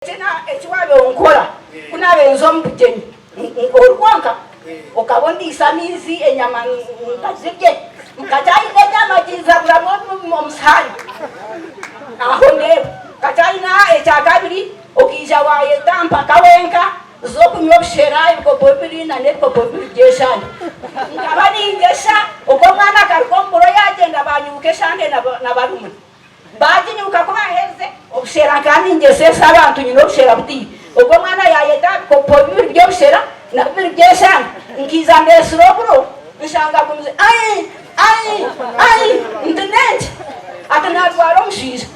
Eki waabaire onkora ku naabaire nza omu bugyenyi ori kwonka, okaba ondiisa amaizi enyama nkazirye, nkakyayine enyama ginzaburamu omu sihaani aho ndeeba. Nkakyayine ekyakabiri okaija waayeta mpaka wenka z'okunywa obushera ebikopo bibiri n'ebikopo bibiri by'eshande. Nkaba ningyesha ogwo omwana akaruga omu buro yaagyenda baanyibuka eshande na barumuna. Baaginyuka ku baaherize obushera nkaba ningyesesa abantu nyine obushera butaire. Ogwo omwana yaayeta aha bikopo bibiri by'obushera na bibiri by'eshande. Nkaija ndeetsire oburo nshanga agumize ai! Ai! Ai! Nti n'enki? Ati naarwara omushaija.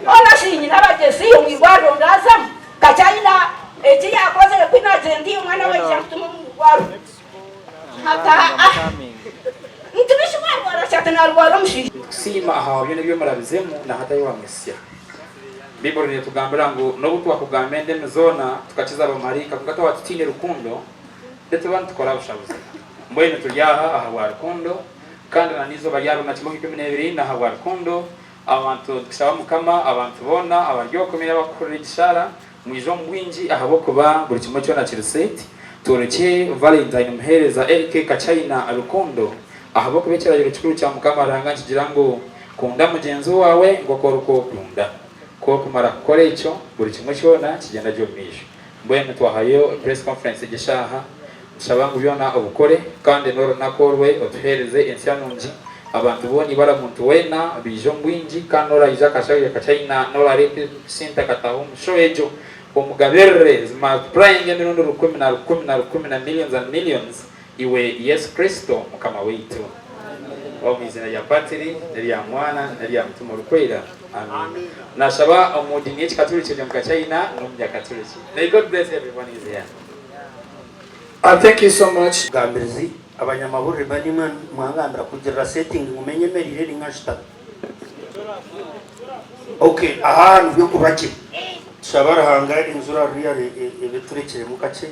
Hoona shi nyine abagyesi omu irwariro ndaazamu? Kakyayina eki yaakozire ku naagira nti omwana we aija kutuma omu irwariro. Ati aa! Nti bishi waarwara ki? Ati naarwara omushaija. Nitukusiima aha byona ebi omurabizemu na hati ahi wamwitsya. Baiburi netugambira ngu n'obu twakugamba endimi zoona tukakiza abamaraika kwonka twaba tutaine rukundo nituba nitukora busha buzima. Mbwenu turi aha ahabwa rukundo kandi na n'eizooba rya 2012 n'ahabwa rukundo. Abantu nitushaba Mukama abantu boona abari oku abakuhurira egi shaara Mwije omu bwingi ahabw'okuba buri kimwe kyona kiri set. Tworekye Valentine Muheereza aka Kachaina rukundo ahabw'okuba ekiragiro kikuru kya Mukama Ruhanga nikigira ngu kunda mugyenzi waawe nk'oku orikwekunda. Ku orikumara kukora ekyo, buri kimwe kyona kigyenda gye omu maisho. Mbwenu twahayo press conference egi eshaaha, nitushaba ngu byona obikore kandi n'orunaku orwe otuheereze ensya nungi. Abantu boona ibara muntu weena baije omu bwingi kandi n'oraija akashaija kachaina n'orareeta esente akataha omu show egyo omugabirire zimultiplyinge emirundi rukumi na rukumi na rukumi na millions and millions iwe Yesu Kristo mukama waitu omu eiziina rya Patiri n'erya Mwana n'erya Mutima Orikwera Amiina. Nashaba omu diini y'ekikaturiki ori omu kachaina n'omunyakaturiki May God bless everyone who is here. Thank you so much. Mugambirizi, Abanyamahurire mba nimwe mwangambira kugirira setting ngume nyemereire ninga nshutame? Ok aha nibyo kuba gye. Tushaba Ruhanga enjura ruriya ebe eturekyiremu kakye.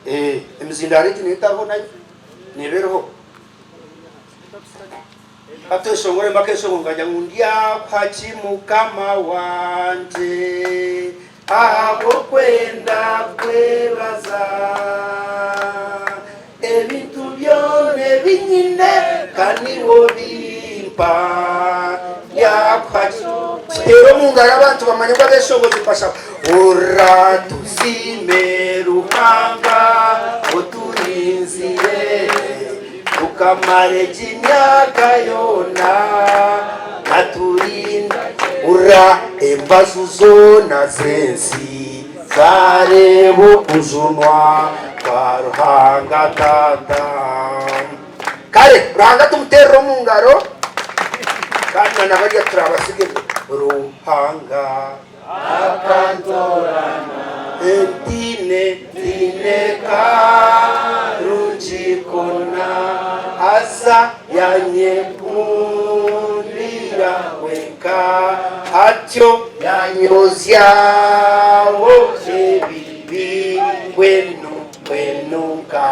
Eh emizindaro egi neyo etariho nayo? Neeba eriho? Ka tweshongoremu akeshongoro nikagira ngu ndyakuha ki Mukama wangye ahabw'okwenda kwebaza ebintu byona ebi nyine ka niiwe obimpa ndyakuha ki Kiteere omu ngaro abantu bamanye ngu abeshongozi nibashaba Oratusiime Ruhanga oturinzire Tukamara egi myaka yoona naturinda. Hurira embazu zoona z'ensi zaareeba okujunwa kwa Ruhanga Taata. Kare Ruhanga tumuteerere omu ngaro kandi na nabariya turabatsige ngu Ruhanga akantoorana ntiine ntiine karungi koona haza yanyekundira wenka atyo yanyozyaho ebibi mbwenu mbwenu nka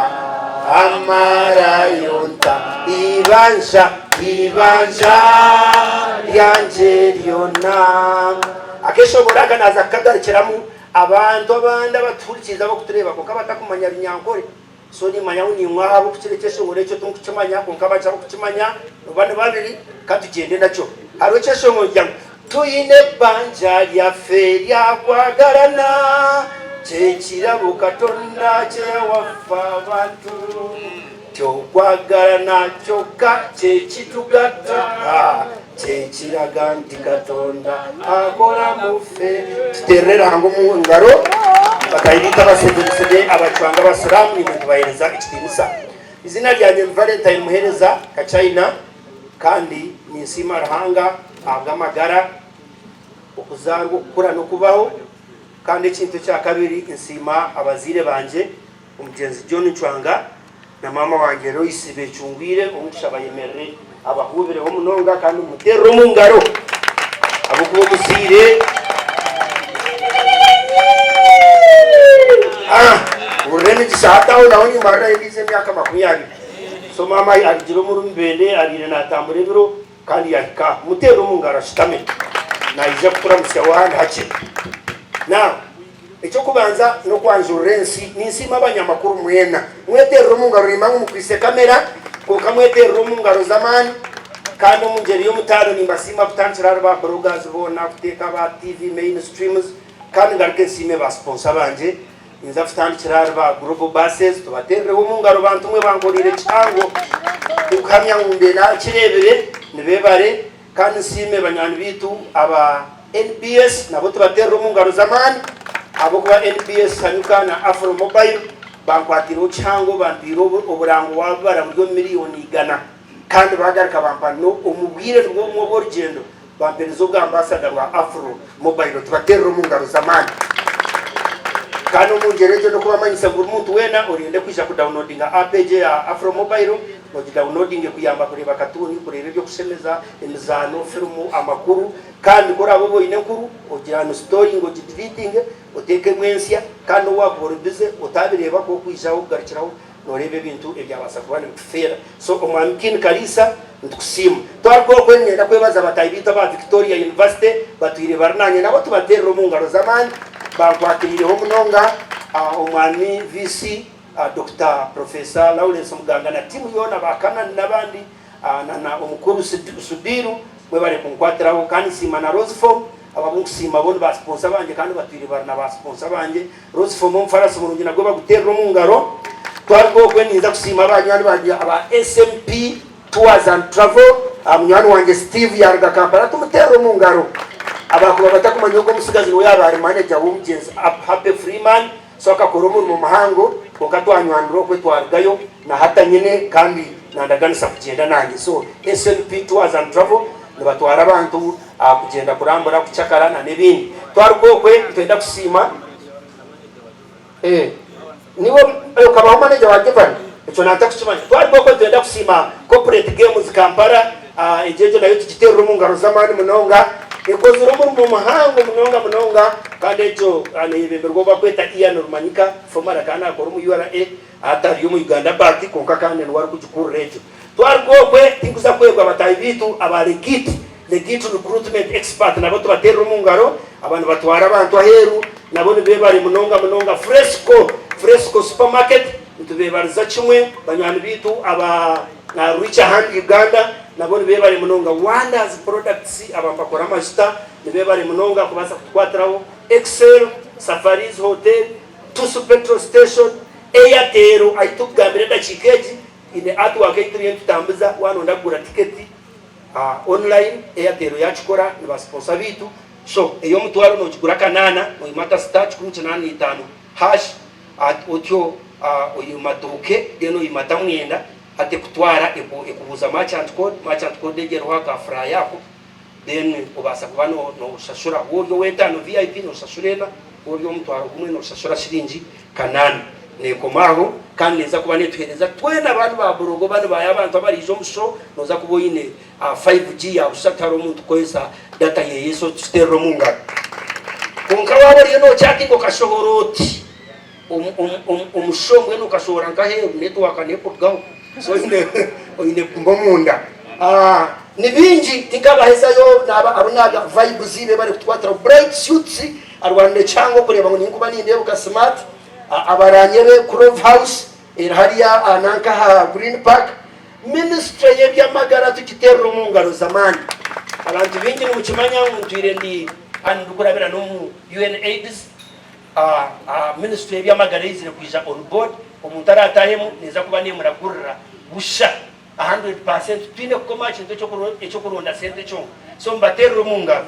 amarayo nta ibanja Eibanja ryangye ryona. Akeshongoro aka naaza kukagarukiramu abantu abandi abatuhurikiize abarikutureeba kwonka batakumanya Runyankore. So nimanya ngu niimwe ahabw'okukira ekyeshongoro ekyo tinkukimanya kwonka abakye abarikukimanya nibo ni babiri ka tugyende nakyo. Hariho ekyeshongoro nikigira ngu Twine ebbanja ryaffe eryakwagalana ky'ekirabo Katonda kye yawa ffe abantu. Ky'okwagalana kyokka kye kitugatta, Kye kiraga nti Katonda akora mu ffe. Tuteerere Ruhanga omu ngaro. Bataahi baitu abaseberisebe, abacwanga, abasiraamu, naimwe nitubaheereza ekitiinisa. Eiziina ryangye ni Valentine Muheereza Kachaina kandi ninsiima Ruhanga ahabw'amagara, okuzaarwa, okukura n'okubaho. Kandi ekintu ekyakabiri nsiima abazaire bangye. Omugyenzi John Ncwanga na maama wangye Loyce becungwire ou nkushaba ayemerere abahuubireho munonga kandi mumuteerere omu ngaro ahabw'okuba omuzaire Hurira emigisha hati aho naho nimbarirayo endiijo emyaka 20 so maama arugire omuri Mubende abaire natambura ebiro kandi yahika aha. Mumuteerere omu ngaro ashutame. Naija kuturamutsyaho ahandi hakye. Now, eky'okubanza n'okwanjurira ensi. Ninsiima abanyamakuru mwena. Mweterere omu ngaro, nimba ngu mukwitse kamera, kwonka mweterere omu ngaro z'amaani. Kandi omu ngyeri y'omutaano nimbasiima kutandikira ahari ba bloggers boona, kuteeka aba TV mainstreams, kandi ngaruke nsiime ba sponsor bangye. Ninza kutandikira ahari ba Global Buses, tubateerereho omu ngaro bantu mwe bankoreire kihango. Ndikuhamya ngu mbe naakireebire, nibeebare. Kandi nsiime banywani baitu aba NBS nabo tubateerere omu ngaro z'amaani ahabw'okuba NBS Sanyuka na Afro Mobile bankwatiireho kihango, bampaire oburango waabubara buri omu miriyoni igana kandi baagaruka bampa n'omu bwire nibwo bumwe obw'orugyendo bampereza obwambaasada bwa Afro Mobile. Tubateerere omu ngaro z'amaani. Kandi omu ngyero egyo n'okubamanyisa ngu buri muntu weena orenda kwija kudawunodinga app egyo eya Afro Mobile, ogidawunodinge kuyamba kureeba katuuni, kureeba eby'okushemeza, emizaano, firimu, amakuru. Kandi ku oraabe oba oine enkuru, ogianisitoringe, ogidiriitinge, oteekemu ensya. Kandi n'obu waakuba ori bize otaabireeba, ku orikwijaho kugarukiraho nooreeba ebintu ebyabaasa kuba nibikufeera. So Omwami Kin Kariisa nitukusiima. Twaruga okwe niinyenda kwebaza bataahi baitu aba Victoria University batwire bari naanye nabo tubateerere omu ngaro z'amaani bankwatiriireho munonga Omwami VC Dokita Professor Lawrence Muganga na tiimu yoona ba Canaan n'abandi na na omukuru Sudiru mwebare kunkwatiraho kandi nsiima na Roseform abo abu nkusiima bo ni ba sponsor bangye kandi batwire bari na ba sponsor bangye. Roseform omufarasi murungi nagwo baguteerera omu ngaro. Twaruga okwe ninza kusiima banywani bangye aba SMP Tours and Travel, munywani wangye Steve yaaruga Kampala tumuteerere omu ngaro. Abakuba batakumanya ogwo omutsigazi niwe yaaba ari manager w'omugyenzi Happy Freeman so akakora omurimo muhango kwonka twanywanira okwe twarugayo na hati anyine kandi nandaganisa kugyenda nanye. So SMP Tours and Travel nibatwara abantu kugyenda kurambura, kucakara na n'ebindi. Twaruga okwe nitwenda kusiima eh niwe okabaho manager wa Givan? Ekyo nantakukimanya. Twaruga okwe nitwenda kusiima Corporate Games Kampala egyo egyo nayo tugiterere omu ngaro z'amaani munonga. Ekozire omurimo muhango munonga munonga kandi egyo neyebemberwa ou bakweta Ian Rumanyika formerly akaba nakora omu URA hati ari omu Uganda Bank kwonka kandi niwe arikugikurira egyo. Twaruga okwe tinkuza kwebwa bataahi baitu aba Legit, Legit Recruitment Expert nabo tubateerere omu ngaro, aba nibatwara abantu aheeru nabo nibebare munonga munonga. Fresco, Fresco Supermarket nitubebariza kimwe, banywani baitu aba Reach a Hand Uganda nabo nibebare munonga. Wonders Products aba nibakora amajuta nibebare munonga kubaasa kutukwatiraho. Excel Safaris Hotel, Tusu Petrol Station, Airtel ahu turikugambira edakiika egi, Ine artwork ei turiyo nitutambuza waaba noyenda kugura tiketi online Airtel yakikora ni ba sponsor baitu so ey'omutwaro nogigura kanaana noyimata star 185 hash otyo oyimata ok then oyimata mwenda hati ekutwara ekubuuza merchant code, merchant code egyo eriho aha ka flyer ako then obaasa kuba noshashura waaba ori ow'etaano VIP noshashura ena waaba ori ow'omutwaro gumwe noshashura shiringi kanaana. Neekoma aho kandi neeza kuba neetuheereza twena banu ba burogo banu ba abantu abariija omu show nooza kuba oine 5G ya busha tihariho omuntu kukozesa data yeeye so tukiteerere omu ngaro. Kwonka waaba oriyo nookyatinga okashohora oti omu show mbwenu okashohora nk'aheeru network neekurugaho so oine kuguma omunda. Ni bingi tinkabahezayo naaba abu naaga vibes be barikutukwatiraho Bright Suits arwanire kihango kureeba ngu ninkuba nindeebuka smart. Abaranye be Clove House eri hariya nanka aha Green Park. Ministry y'eby'amagara tugiterere omu ngaro z'amaani. Abantu baingi nimukimanya ngu ntwire ndi kandi ndikurabira n'omu UNAIDS. Ministry y'eby'amagara eizire kwija on board, omuntu araatahemu neeza kuba neemuragurira busha 100%. Titwine kukoma aha kintu eky'okuronda sente kyonka. So mubateerere omu ngaro.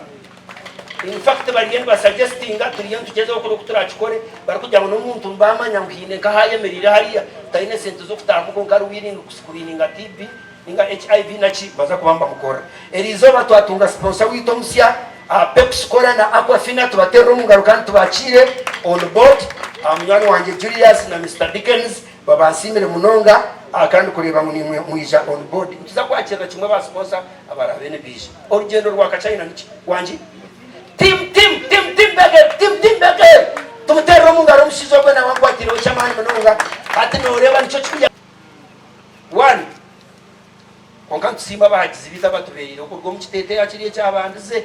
In fact bariyo nibasuggestinga turiyo nitugyezaho kureba oku turakikore barikugira ngu n'omuntu nibamanya ngu haine nk'ahu ayemereire hariya taine sente z'okutaahamu kwonka ari willing kuscreeninga TB ninga HIV naki baza kuba nibamukorera. Eriizooba twatunga sponsor waitu omusya Pepsi Cola na Aquafina tubateerere omu ngaro kandi tubakiire on board. Munywani wangye Julius na Mister Dickens babansiimire munonga kandi kureeba ngu naimwe mwija on board. Nituza kwakirira kimwe ba sponsor abaraabe nibaija. Orugyendo rwa Kachina niki? Wangi? Tim Tim Tim Tim Beger Tim Tim Beger Tumuteerere omu ngaro omushaija ogwo nawe ankwatiireho ky'amaani munonga. Hati nooreeba nikyo kikuya. One. Kwonka nitusiima abahagizi baitu abatubeereireho kuruga omu kiteeteeya kiri ekyabandize.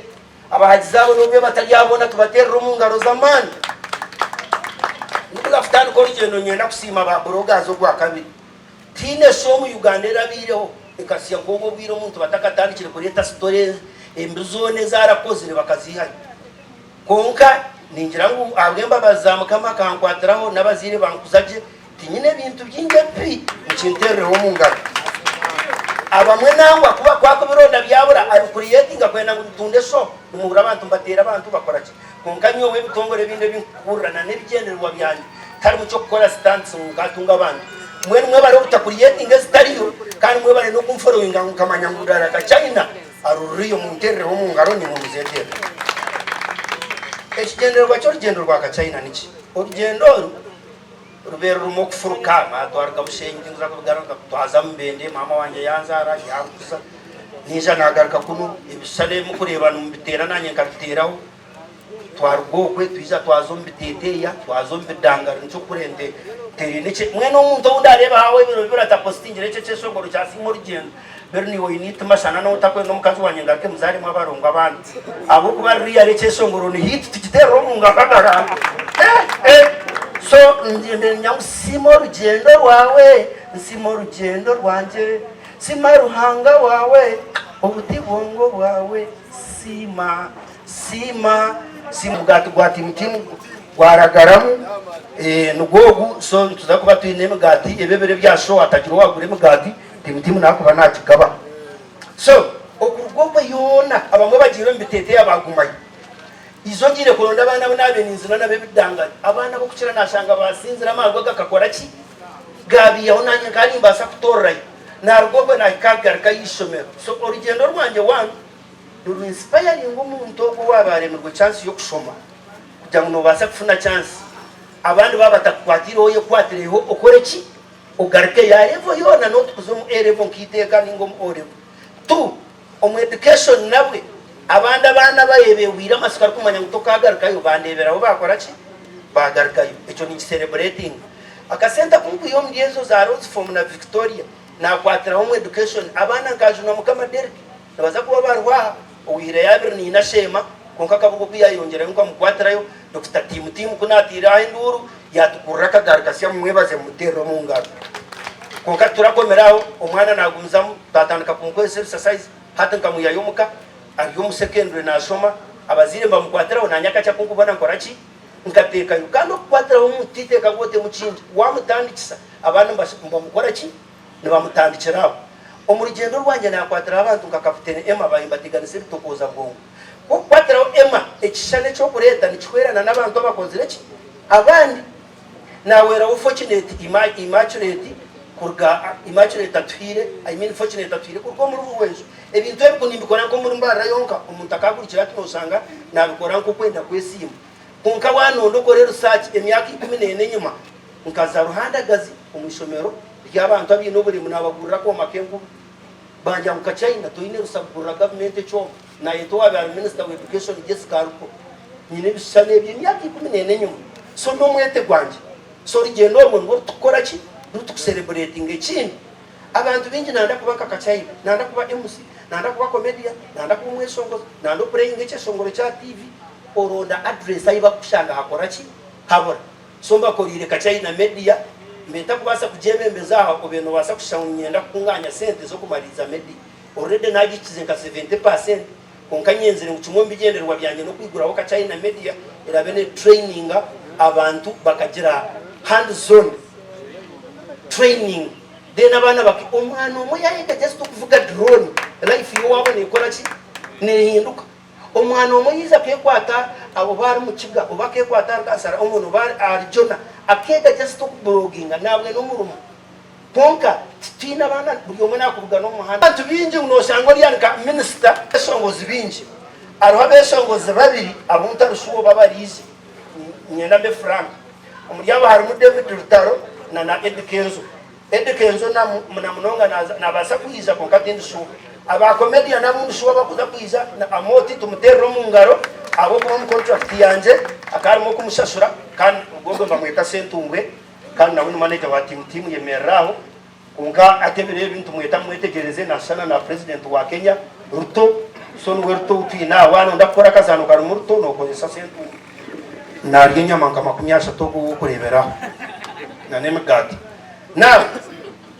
Abahagizi abo n'obu batari aha boona tubateerere omu ngaro z'amaani. Ndikuza kutandika orugyendo niinyenda kusiima ba bloggers ogwakabiri. Tihaine show omu Uganda erabaireho ekasya nk'obu obwire omuntu batakatandikire kureeta story embi zoona ezi arakozire bakaziihayo. Kwonka ningira ngu ahabw'embabazi za Mukama akankwatiraho n'abazaire bankuza gye, tinyine bintu bingi ebibi, mukinteerereho omu ngaro. Abamwe nangwa ku kwakubironda byabura abikuriyetinga kwenda ngu bitunde show, nimuhurira abantu nibateera abantu bakora ki. Kwonka nyowe ebitongore ebindi ebi nkukurira na n'ebigyendererwa byangye tiharimu ky'okukora stunts ngu nkatunga abantu. Mbwenu mwebare obutakuriyetinga ezitariyo kandi mwebare n'okunforowinga ngu nkamanya ngu ddala Kachina Arururiyo munteerereho omu ngaro naimwe muzeeteerere. Ekigyendererwa ky'orugyendo rwa Kachina niki? Orugyendo oru rubaire rurimu okufuruka, naatwaruga Bushenyi nza kubigaruka twaza Mubende, maama wangye yanzaara yankuza, naija naagaruka kunu, ebishushani ebi murikureeba nimubiteera naanye nkabiteeraho. Twaruga okwe twija twaza omu biteteeya, twaza omu bidangari nikyo kure nte ntereine ekye mbwenu omuntu ou ndareeba aho ebiro bibiri atapositingire ekyo ekyeshongoro kya Siima Orugyendo biri niiwe oine eitima shana n'ou ntakwenda omukazi wangye ngaruke muzaaremu abarongo abandi ahabw'okuba ririya ekyeshongoro ni hit tukiteerera omu ngaro agarambe eh eh so niinyenda ngu siima orugyendo rwawe nsiima orugyendo rwangye siima Ruhanga waawe obuti bwongo bwawe siima Siima siima omugaati gwa timu timu gwaragaramu nigwo ogu so nituza kuba twine emigaati ebi ebiro ebya show hatagira owagura emigaati timu timu nakuba nagigaba so okuruga okwe yoona abamwe bagiire omu biteteeya bagumayo izo ngiire kuronda abaana abu nabiire ninzina nabo ebidangari abaana abokukira nashanga basinzire amarwa gakakora ki gabiihaho nanye nkaba nimbaasa kutorerayo naruga okwe nahika garuka aheishomero so orugyendo rwangye one Niru inspiringa omuntu ogwo owaaba aremirwe chance y'okushoma kugira ngu nobaasa kufuna chance abandi baaba batakukwatiireho oyekwatireho okore ki? Ogarukeyo ya level yoona not kuza omu A level nk'eiteeka ninga omu O level. Two, omu education nabwe abandi abaana abayebehwire amatsiko arikumanya ngu tokagarukayo bandeeberaho baakora ki? Baagarukayo. Ekyo ninki celebratinga. Akasente aku nkwiha omuri ezo za Rose Form na Victoria nakwatiraho omu education abaana nka Juna Mukama Derrick Nibaza kuba bariho aha, owihire yaabire naine asheema, kwonka akabuga oku yaayongyerayo nkamukwatirayo, Dokita Tiimu Tiimu ku naataire aho enduuru, yaatukurura akagaari kasya mumwebaze mumuteerere omu ngaro. Kwonka titurakomire aho, omwana naagumizamu, twatandika kumukozesa ebisasayizi, hati nkamwihayo omuka, ari omu secondary naashoma, abazaire nibamukwatiraho, naanye akakye aku nkubona nkora ki? Nkateekayo. Kandi okukwatiraho omuntu titeeka ngu otemu kingi, waamutandikisa abandi nibamukora ki? Nibamutandikira aho. Omu rugyendo rwangye naakwatiraho abantu nka Kaputeni Emma baaye mbateganisa ebitokooza bwongo. Ku okukwatiraho Emma, ekishushani eki orikureeta nikihwerana n'abantu abakozire ki? Abandi. Naahweraho Fortunate Immaculate kuruga Immaculate Atuhaire, I mean Fortunate Atuhaire kuruga omuri Buhweju. Ebintu ebi ku nimbikora nk'omuri Mbarara yonka, omuntu akaagurikira ati noshanga naabikora nk'okwenda kwesiima. Kwonka waanonda okore research emyaka ikumi n'ena enyima, nkaza Ruhandagazi omu ishomero ry'abantu abaine oburemu naabagurira akooma k'enkuba. Bangira ngu Kachaina toine rusa kugurira gavumenti ekyoma. Naayeta owaabaire ari minisita wa education Jessica Alupo. Nyine ebishushani ebyo emyaka 14 enyima. So n'omwete gwangye. So orugyendo orwo nirwo rutukukora ki? Rutukusereburetinga. Ekindi, abantu baingi nanda kuba nka Kachaina, nanda kuba MC, nanda kuba comedian, nanda kuba omweshongozi, nanda opureyinga ekyeshongoro ky'aha TV. Oronda address ahu bakukushanga hakora ki? Habura. So mbakoreire Kachaina Media, mbe ntakubaasa kugyebembeza aha obe nobaasa kushusha ngu niinyenda kukunganya sente z'okumaririza media. Already nagihikize nka 70% kwonka nyenzire ngu kimwe omu bigyendererwa byangye n'okwiguraho Kachaina Media erabe ne traininga abantu bakagira hands on training then abaana bake omwana omwe yayega just okuvuga drone life y'owaabo nekora ki? Nehinduka. Omwana omwe yaija akekwata oba ari Mukiga oba akekwata ari Kansara omwe oba ari Jona akeega just oku bloginga nabwena omurimo kwonka titwine abaana buri omwe nakubugana omu muhanda. Abantu baingi ngu noshanga ori ari nka minisita. Abeshongozi baingi hariho abeshongozi babiri abu ntari shuwa oba bariije niinyenda mbe frank omuri abo harimu David Rutaro na na Eddy Kenzo. Eddy Kenzo na munonga nabaasa kwija kwonka tindi shuwa. Aba comedian abu ndi shuwa abakuza kwija ni Amooti tumuteerere omu ngaro ahabw'okuba omu contract yangye hakaba harimu okumushashura kandi ogwo nibamweta Ssentumbwe kandi nawe ni manager wa Team Team yemerera aho kwonka hati ebiro ebi nitumweta mumwetegyereze nashushana na president wa Kenya Ruto. So niwe Ruto ou twine aha. Waaba noyenda kukora akazaano karimu Ruto, nokozesa Ssentuumo. Naarya enyama nka 30 ogu ow'okureeberaho na n'emigaati. Now,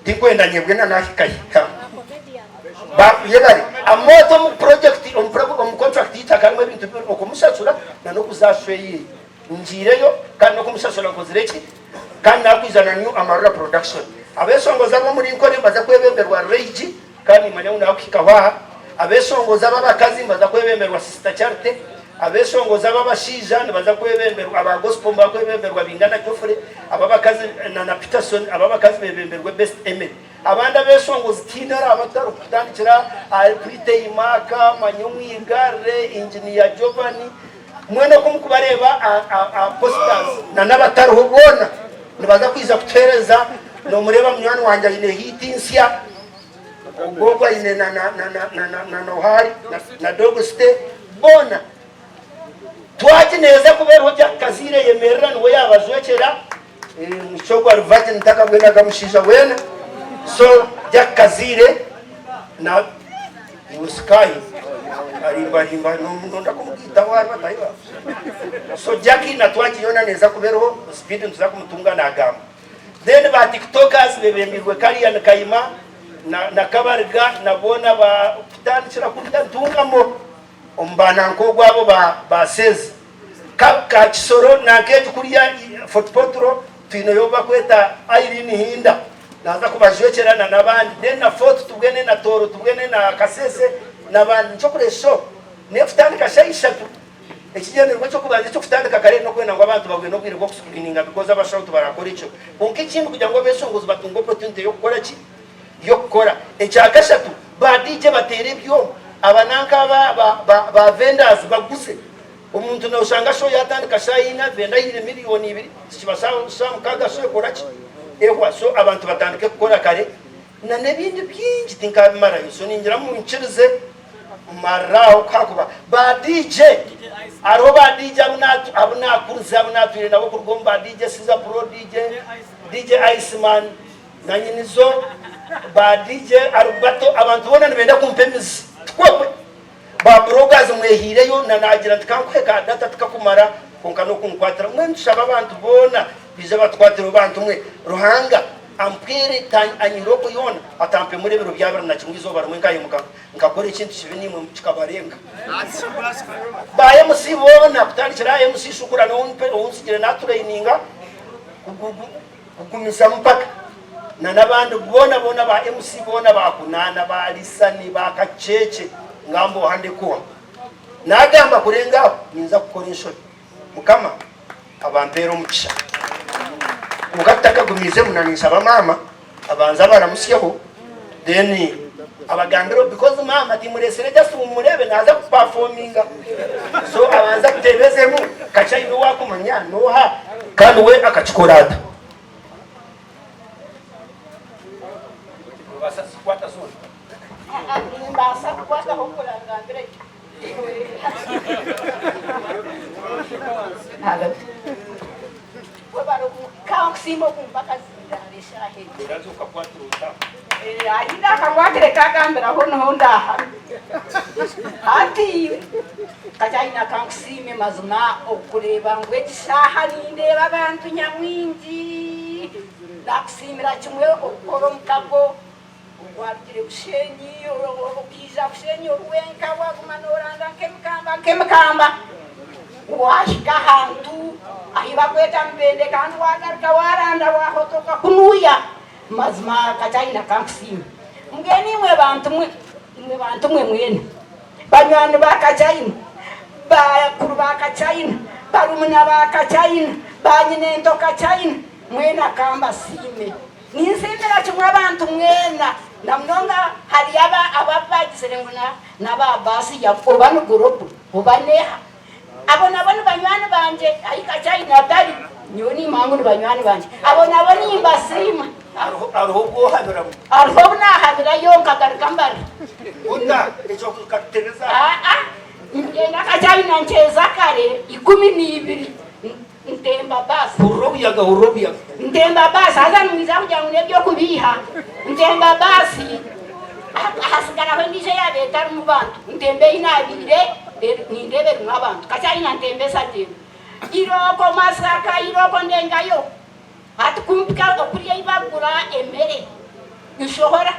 tinkwenda nyebwe na naahikahika. Yebare. Amooti omu project, omu contract y'eitaka harimu ebintu bibiri, okumushashura na n'okuza aha show eye. Ngiireyo kandi n'okumushashura nkozire ki? Kandi naakwija na New Amarula Production. Abeeshongozi ab'omuri Nkore nibaza kwebemberwa Ray G kandi nimanya ngu naakuhikaho aha. Abeeshongozi ab'abakazi nibaza kwebemberwa Sister Charity. Abeeshongozi ab'abashaija nibaza kwebemberwa, aba Gospel nibaza kwebemberwa Bingana Geoffrey, ab'abakazi na na Peterson, ab'abakazi beebemberwe Best Emily. Abandi abeeshongozi tihaine oraaba atarikutandikira ahari Pretty Mark, Manya Omwigare, Engineer Giovanni. Mwena oku mukubareeba aha posters na n'abatariho boona nibaza kwija kutuheereza. Nomureeba munywani wangye aine hit nsya, ogwo ogwo aine na na noha ari na Dog City boona. Twaki neeza kuba eriho Jack Kaziire yemerera niwe yaabajwekyera. Omwishiki ogwo ari virgin takabwenaga mushaija weena. So Jack Kaziire na iwe Sky arimbarimba nonda kumugaitaho ahari bataahi baawe. So Jackie na Twaki yoona neeza kuba eriho speed nituza kumutunga nagamba. Then ba tiktokers bebembirwe Karian Kayima na na Kabariga na boona ba kutandikira kuriya Ntungamo omu ba nanka ogwo abo ba ba Sezi Ka ka Kisoro nanka egi kuriya Fort Portal twineyo ou bakweta Irene Hinda naza kubajwekyera na n'abandi then na Fort tubwene na Tooro tubwene na Kasese n'abandi. Nikyo okureeba show nekutandika shaaha ishatu ekigyendererwa eky'okubanza eky'okutandika kare n'okwenda ngu abantu babwene obwire bw'okuscreeninga because abashaho tibarakora ekyo kwonka ekindi kugira ngu abeshongozi batunge opportunity y'okukora ki? Y'okukora. Ekyakashatu ba DJ bateere ebyoma aba nanka aba ba ba vendors baguze. Omuntu noshanga show yatandika shaaha ina venda ahiire miriyoni ibiri zikiba shaaha mukaga show ekora ki? Ehwa. So abantu batandike kukora kare na nebindi bingi tinkabimarayo so ningira munyikirize marire aho kuhakuba ba DJ hariho ba DJ abu nakurize abu natwire nabo kuruga omu ba DJ Caesar Pro DJ, DJ Iceman na nyinizo ba DJ Arubato abantu boona nibenda kumpa emizi tikwekwe. Ba bloggers mwehiireyo na naagira nti kankuhe ka data tikakumara kwonka n'okunkwatira. Mbwenu nitushaba abantu boona baije batukwatireho bantu mwe. Ruhanga ampwere anyihire okwo yoona atampemura ebiro byabiri na kimwe eizooba rimwe nkahemuka nkakora ekintu kibi naimwe kikabarenga. Ba MC boona kutandikira aha MC Shukura ou ntsigire natureyininga kugumizamu mpaka na n'abandi boona boona ba MC boona ba Kunaana, ba Lisani, ba Kacheche ngamba oha ndikuha. Nagamba kurenga aho ninza kukora enshobi. Mukama abampeere omugisha. Kwonka tutakagumiizemu na ninshaba maama abanze abaramusyeho then abagambire because maama timuresire just ngu mumureebe naaza ku performinga so abanze atutebezemu kakye aine ou akumanya noha kandi we akakikora ata. Nobaasa kuzikwata zoona? Nimbaasa kukwataho nkurangambire gye. Kankusiima okumpa akazindaaro eshaaha egi. Oraza okakwatira ota? Ahi ndakakwatire kagambiraho niho ndahame. Hati Kakyayina kankusiime mazima okureeba ngu egi shaaha nindeeba abantu nyamwingi. Nakusiimira kimwe okukora omukago ogwarugire Bushenyi okaija Bushenyi ori wenka waguma noranga nk'emikamba nk'emikamba wahika ahantu ahi bakweta Mubende kandi wagaruka waranda wahotoka kunuya. Mazima Kakyayina kankusiime. Mbwenu imwe bantu mwe, imwe bantu mwe mwena. Banywani ba Kachaina, bakuru ba Kachaina, barumuna ba Kachaina, banyinento Kachaina, mwena ka mbasiime. Ninsiimira kimwe abantu mwena, na munonga hariyo aba abu baagizire ngu n'aba baasi ya oba ni gurupu oba n'eha. Abo nabo ni banywani bangye ahi Kachaina atari, nyowe niimanya ngu ni banywani bangye. Abo nabo nimbasiima. Hariho obu ohabiramu? Hariho obu naahabirayo nkagaruka mbari. Ota ekyo okakitebeza aha? Aa, ngyenda Kachaina nkyeza kare 12 ntemba baasi. Hurira obuyaga, hurira obuyaga. Ntemba baasi haza nimwija kugira ngu n'eby'okubiiha. Ntemba baasi. Hasigaraho endiijo eyaabaire etarimu bantu, ntemba ei naabaire nindeeba erimu abantu. Kakyayina ntemba esagyenda. Irooko Masaka, irooko ndengayo. Hati ku mpika okuriya ei barikugura emere, nshohora.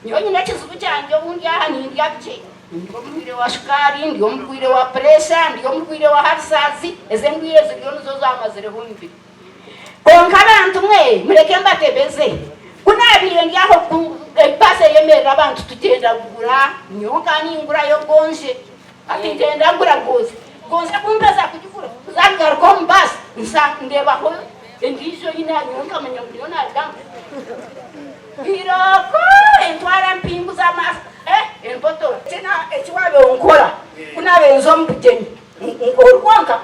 Nyowe nyine ekizibu kyangye obundi aha nindya bikye. Ndi omurwaire wa shukaari, ndi omurwaire wa pureesha, ndi omurwaire wa harisaazi, ezo endwaire ziriyo nizo zamazireho omubiri. Kwonka bantu mwe, mureke mbatebeze. Ku naabaire ndi aho baasi eyemerera abantu tugyenda kugura, nyowe nkaba ningurayo gonje. Hati ngyenda ngura gonje. Gonje ku mpeza kugigura, nza kugaruka omu baasi ndeebaho endiijo ei nyowe nkamanya ngu niyo naarugamu. Irooko entwara mpinguza amaso, eh empotora. Eki waabaire onkora ku naabaire nza omu bugyenyi ori kwonka,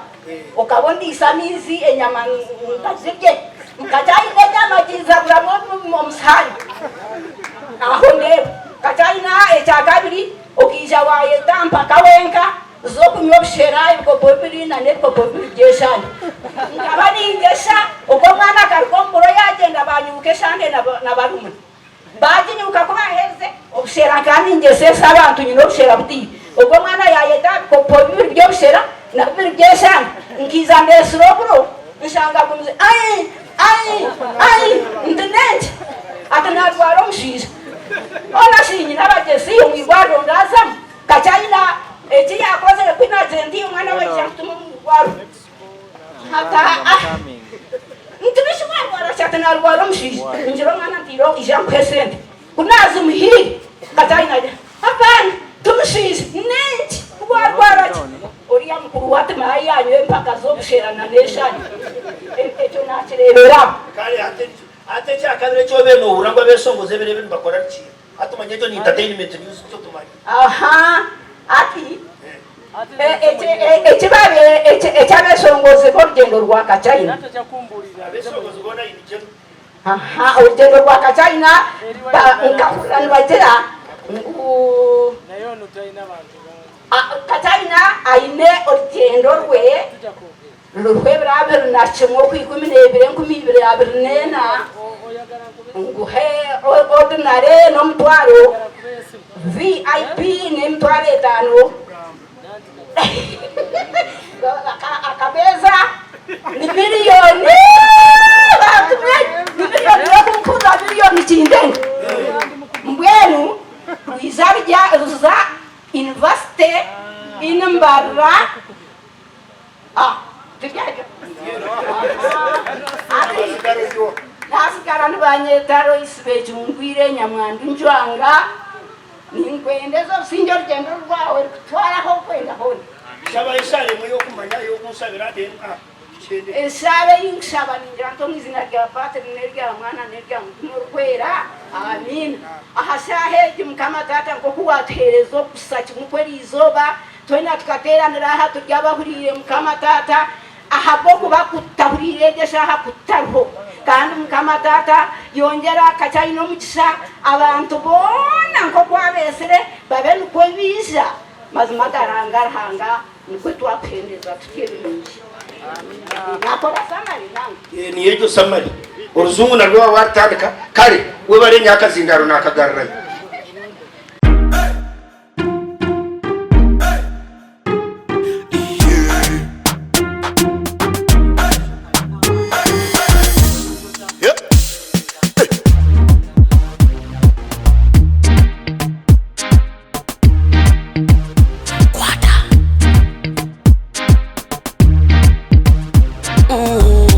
okaba ondiisa amaizi enyama nkazirye, nkakyayina enyama ginzaburamu omu sihaani aho ndeeba. Nkakyayina ekyakabiri okaija waayeta mpaka wenka z'okunywa obushera ebikopo bibiri na n'ebikopo bibiri by'eshande. Nkaba ningyesha ogwo omwana akaruga omu buro yaagyenda baanyibuka eshande na barumuna. Baaginyibuka ku baaherize obushera nkaba ningyesesa abantu nyine obushera butiire. Ogwo omwana yaayeta aha bikopo bibiri by'obushera na bibiri by'eshande. Nkaija ndeetsire oburo nshanga agumize ai! Ai! Ai! Nti n'enki? Ati naarwara omushaija. Hoona shi nyine abagyezi omu irwariro ndaazamu? Kakyayina eki yaakozire ku naagira nti omwana we aija kutuma omu irwariro. Ati aa nti bishi waarwara ki? Ati naarwara omushaija. Ngira omwana nti irooko ija nkuhe esente. Ku naazimuhaire Kakyayina agira apaana ti mushaija. N'enki? Waarwara ki? Oriya mukuru we ati maayi yaanywa empaka z'obushera na n'eshani. Ekyo naakireebera aho. Kare hati ekyakabiri eki obaire noohurira ngu abeeshongozi ebiro ebi nibakora ni kiiha? Hati omanya egyo ni entertainment news nikyo tumanya. Aha, hati eki abeeshongozi b'orugyendo rwa Kachina. Abeeshongozi boona in general. Aha, orugyendo rwa Kachina nkahurira nibagira ngu Kachina aine orugyendo rwe. Ruriho ebiro 21 Okwikumineebiri 2024, nguhe ordinary n'omutwaro, VIP n'emitwaro etaano, akameeza ni miriyoni ni miriyoni y'okumpurira miriyoni kindenga mbwenu rwija ruza university in Mbarara. Ah, tibyaryo. Nasigara nibanyeta Loisi Bejungwire Nyamwandu Njwanga, ninkwendeza obusingye orugyendo rwawe rukutware ahu orikwenda hoona. Shaba eshaara emwe y'okumanya ey'okunshabira then tukyende. Eshaara ei nkushaba ningira nti omu izina rya Patri n'erya Mwana n'erya Mutima Orikwera, Amiina. Aha shaaha egi Mukama Taata nk'oku watuheereza okusa kimwe kw'eriizooba, Twena tukateeranira aha turi abahuriire Mukama Taata, ahabw'okuba ku tutahuriire egyo eshaaha ku tutariho. Kandi Mukama Taata, yongyera akakyayine omugisha abantu boona nk'oku wabeetsire, babe nikwo baija. Mazima aga Ruhanga Ruhanga, nikwo twakuhendeza tutyo ebirungi. Naakora summary nange? Niyo egyo summary. Orujungu narwo waaba warutandika, kare webare nyowe akazindaaro naakagarurayo.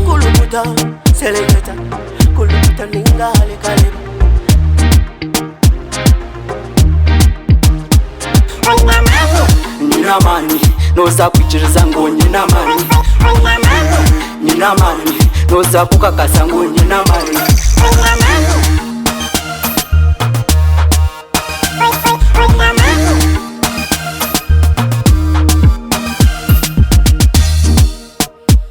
Kulukuta, seleketa, kulukuta ninga hale Nyine amaani noza kwikiriza ngu nyine amaani Nyine amaani noza kukakasa ngu nyine amaani.